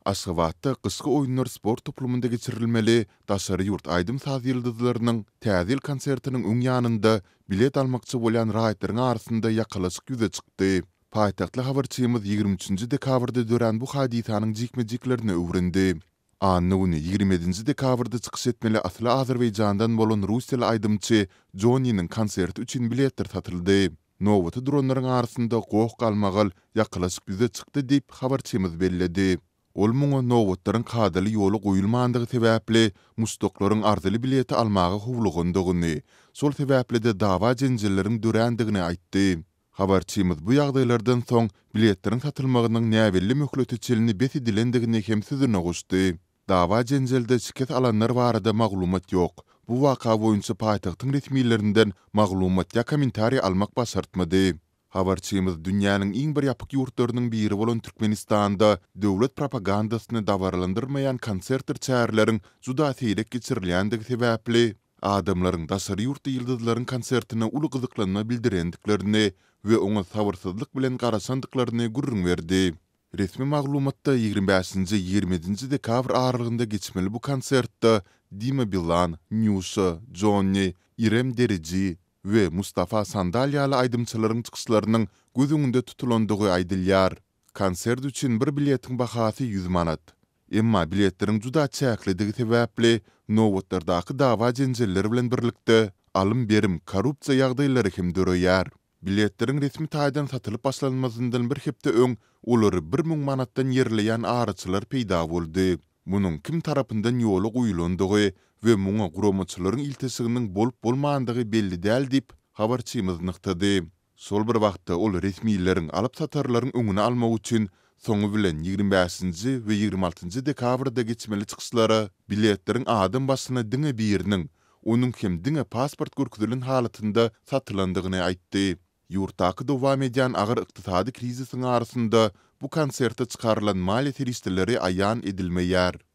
Aşgabatda Gyşky oýunlar sport toplumynda geçirilmeli daşary ýurt aýdym-saz ýyldyzlarynyň Täze ýyl konsertiniň öň ýanynda bilet almakçy bolýan raýatlaryň arasynda ýakalaşyk ýüze çykdy. Paýtagtly habarçymyz 23 nji dekabrda dörän bu hadysanyň jikme-jiklerini öwrendi. Anna güni, 27 nji dekabrda çykyş etmeli asyly Azerbaýjandan bolan russiýaly aýdymçy Jonniniň konserti üçin biletler satyldy. Nobata duranlaryň arasynda goh-galmagal, ýakalaşyk ýüze çykdy diýip, habarçymyz belledi. Ol muňa nobatlaryň kadaly ýola goýulmandygy sebäpli, muşdaklaryň arzyly bileti almaga howlugandygyny, şol sebäpli-de dawa-jenjelleriň dörändigini aýtdy. Habarçymyz bu ýagdaýlardan soň biletleriň satylmagynyň näbelli möhlete çenli bes edilendigini hem sözüne goşdy. Dawa-jenjelde şikes alanlar barada maglumat ýok. Bu waka boýunça paýtagtyň resmilerinden maglumat ýa kommentariý almak başartmady. Habarçymyz dünýäniň iň bir ýapyk ýurtlarynyň biri bolan Türkmenistanda döwlet propagandasyny dabaralandyrmaýan konsertdir çäreleriň juda seýrek geçirilýändigi sebäpli, adamlaryň daşary ýurtly ýyldyzlaryň konsertine uly gyzyklanma bildirendiklerini we oňa sabyrsyzlyk bilen garaşandyklaryny gürrüň berdi. Resmi maglumatda 25-nji, 27-nji dekabr aralygynda geçmeli bu konsertde Dima Bilan, Nýuşa, Jonni, Irem Deriji we Mustafa Sandal ýaly aýdymçylaryň çykyşlarynyň göz öňünde tutulandygy aýdylýar. Konsert üçin bir biletiň bahasy 100 manat. Emma biletleriň juda çäklidigi sebäpli, nobatlardaky dawa-jenjeller bilen birlikde, alym-berim, korrupsiýa ýagdaýlary hem döreýär. Biletleriň resmi taýdan satylyp başlanmazyndan bir hepde öň olary 1000 manatdan ýerleýän araçylar peýda boldy. Munuň kim tarapyndan ýola goýulandygy we muňa guramaçylaryň ilteşiginiň bolup-bolmandygy belli däl diýip, habarçymyz nygtady. Şol bir wagtda ol resmileriň alyp-satarlaryň öňüni almak üçin soňy bilen 25-nji we 26-njy dekabrda geçmeli çykyşlara biletleriň adam başyna diňe biriniň, onuň hem diňe pasport görkezilen halatynda satylandygyny aýtdy. Ýurtdaky dowam edýän agyr ykdysady krizisiň arasynda bu konserte çykarylan maliýe serişdeleri aýan edilmeýär.